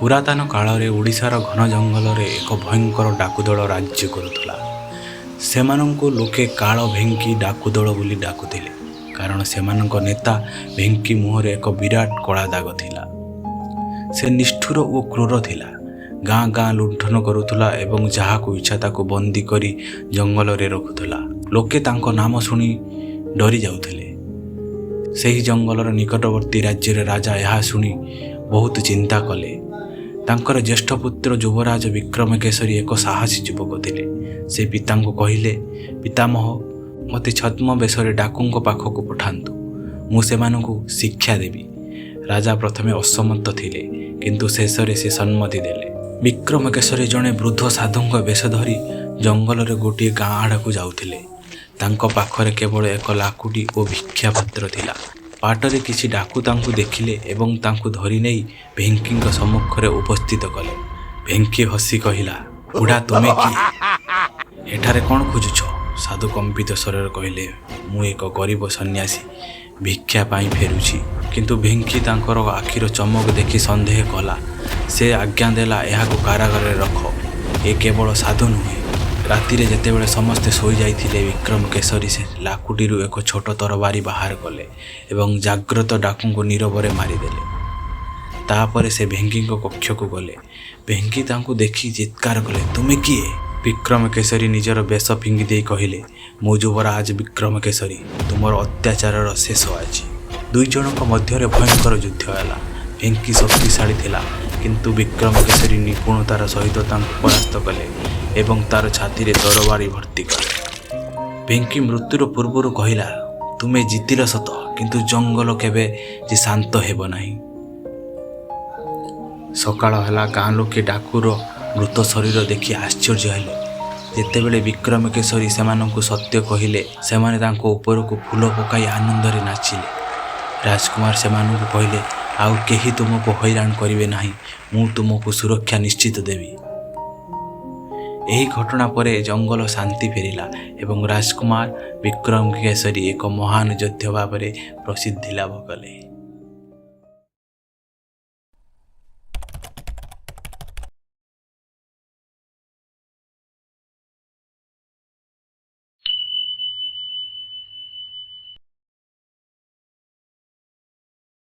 ପୁରାତନ କାଳରେ ଓଡ଼ିଶାର ଘନ ଜଙ୍ଗଲରେ ଏକ ଭୟଙ୍କର ଡାକୁଦଳ ରାଜ୍ୟ କରୁଥିଲା। ସେମାନଙ୍କୁ ଲୋକେ କାଳ ଭେଙ୍କି ଡାକୁଦଳ ବୋଲି ଡାକୁଥିଲେ, କାରଣ ସେମାନଙ୍କ ନେତା ଭେଙ୍କି ମୁହଁରେ ଏକ ବିରାଟ କଳା ଦାଗ ଥିଲା। ସେ ନିଷ୍ଠୁର ଓ କ୍ରୂର ଥିଲା। ଗାଁ ଗାଁ ଲୁଣ୍ଠନ କରୁଥିଲା ଏବଂ ଯାହାକୁ ଇଚ୍ଛା ତାକୁ ବନ୍ଦୀ କରି ଜଙ୍ଗଲରେ ରଖୁଥିଲା। ଲୋକେ ତାଙ୍କ ନାମ ଶୁଣି ଡରି ଯାଉଥିଲେ। ସେହି ଜଙ୍ଗଲର ନିକଟବର୍ତ୍ତୀ ରାଜ୍ୟର ରାଜା ଏହା ଶୁଣି ବହୁତ ଚିନ୍ତା କଲେ। ତାଙ୍କର ଜ୍ୟେଷ୍ଠ ପୁତ୍ର ଯୁବରାଜ ବିକ୍ରମକେଶରୀ ଏକ ସାହସୀ ଯୁବକ ଥିଲେ। ସେ ପିତାଙ୍କୁ କହିଲେ, "ପିତାମହ, ମୋତେ ଛଦ୍ମବେଶରେ ଡାକୁଙ୍କ ପାଖକୁ ପଠାନ୍ତୁ। ମୁଁ ସେମାନଙ୍କୁ ଶିକ୍ଷା ଦେବି।" ରାଜା ପ୍ରଥମେ ଅସମ୍ମତ ଥିଲେ, କିନ୍ତୁ ଶେଷରେ ସେ ସମ୍ମତି ଦେଲେ। ବିକ୍ରମକେଶରୀ ଜଣେ ବୃଦ୍ଧ ସାଧୁଙ୍କ ବେଶ ଧରି ଜଙ୍ଗଲରେ ଗୋଟିଏ ଗାଁ ଆଡ଼କୁ ଯାଉଥିଲେ। ତାଙ୍କ ପାଖରେ କେବଳ ଏକ ଲାକୁଡ଼ି ଓ ଭିକ୍ଷାପାତ୍ର ଥିଲା। ବାଟରେ କିଛି ଡାକୁ ତାଙ୍କୁ ଦେଖିଲେ ଏବଂ ତାଙ୍କୁ ଧରି ନେଇ ଭେଙ୍କିଙ୍କ ସମ୍ମୁଖରେ ଉପସ୍ଥିତ କଲେ। ଭେଙ୍କି ହସି କହିଲା, "ବୁଢ଼ା, ତୁମେ କିଏ? ଏଠାରେ କ'ଣ ଖୋଜୁଛ?" ସାଧୁ କମ୍ପିତ ସ୍ୱରରେ କହିଲେ, "ମୁଁ ଏକ ଗରିବ ସନ୍ନ୍ୟାସୀ, ଭିକ୍ଷା ପାଇଁ ଫେରୁଛି।" କିନ୍ତୁ ଭେଙ୍କି ତାଙ୍କର ଆଖିର ଚମକ ଦେଖି ସନ୍ଦେହ କଲା। ସେ ଆଜ୍ଞା ଦେଲା, "ଏହାକୁ କାରାଗାରରେ ରଖ। ଏ କେବଳ ସାଧୁ ନୁହେଁ।" ରାତିରେ ଯେତେବେଳେ ସମସ୍ତେ ଶୋଇଯାଇଥିଲେ, ବିକ୍ରମକେଶରୀ ସେ ଲାକୁଡ଼ିରୁ ଏକ ଛୋଟ ତରବାରୀ ବାହାର କଲେ ଏବଂ ଜାଗ୍ରତ ଡାକୁଙ୍କୁ ନୀରବରେ ମାରିଦେଲେ। ତାପରେ ସେ ଭେଙ୍କିଙ୍କ କକ୍ଷକୁ ଗଲେ। ଭେଙ୍କି ତାଙ୍କୁ ଦେଖି ଚିତ୍କାର କଲେ, "ତୁମେ କିଏ?" ବିକ୍ରମକେଶରୀ ନିଜର ବେଶ ଫିଙ୍ଗି ଦେଇ କହିଲେ, "ମୁଁ ଯୁବରାଜ ବିକ୍ରମକେଶରୀ। ତୁମର ଅତ୍ୟାଚାରର ଶେଷ ଆଜି।" ଦୁଇ ଜଣଙ୍କ ମଧ୍ୟରେ ଭୟଙ୍କର ଯୁଦ୍ଧ ହେଲା। ଭେଙ୍କି ଶକ୍ତିଶାଳୀ ଥିଲା, କିନ୍ତୁ ବିକ୍ରମକେଶରୀ ନିପୁଣତାର ସହିତ ତାଙ୍କୁ ପରାସ୍ତ କଲେ ଏବଂ ତାର ଛାତିରେ ତରବାରୀ ଭର୍ତ୍ତି କଲେ। ଭେଙ୍କି ମୃତ୍ୟୁର ପୂର୍ବରୁ କହିଲା, "ତୁମେ ଜିତିଲ ସତ, କିନ୍ତୁ ଜଙ୍ଗଲ କେବେ ଯେ ଶାନ୍ତ ହେବ ନାହିଁ।" ସକାଳ ହେଲା। ଗାଁ ଲୋକେ ଡାକୁର ମୃତ ଶରୀର ଦେଖି ଆଶ୍ଚର୍ଯ୍ୟ ହେଲେ। ଯେତେବେଳେ ବିକ୍ରମକେଶରୀ ସେମାନଙ୍କୁ ସତ୍ୟ କହିଲେ, ସେମାନେ ତାଙ୍କ ଉପରକୁ ଫୁଲ ପକାଇ ଆନନ୍ଦରେ ନାଚିଲେ। ରାଜକୁମାର ସେମାନଙ୍କୁ କହିଲେ, "ଆଉ କେହି ତୁମକୁ ହଇରାଣ କରିବେ ନାହିଁ। ମୁଁ ତୁମକୁ ସୁରକ୍ଷା ନିଶ୍ଚିତ ଦେବି।" ଏହି ଘଟଣା ପରେ ଜଙ୍ଗଲ ଶାନ୍ତି ଫେରିଲା ଏବଂ ରାଜକୁମାର ବିକ୍ରମକେଶରୀ ଏକ ମହାନ ଯୋଦ୍ଧା ଭାବରେ ପ୍ରସିଦ୍ଧି ଲାଭ କଲେ।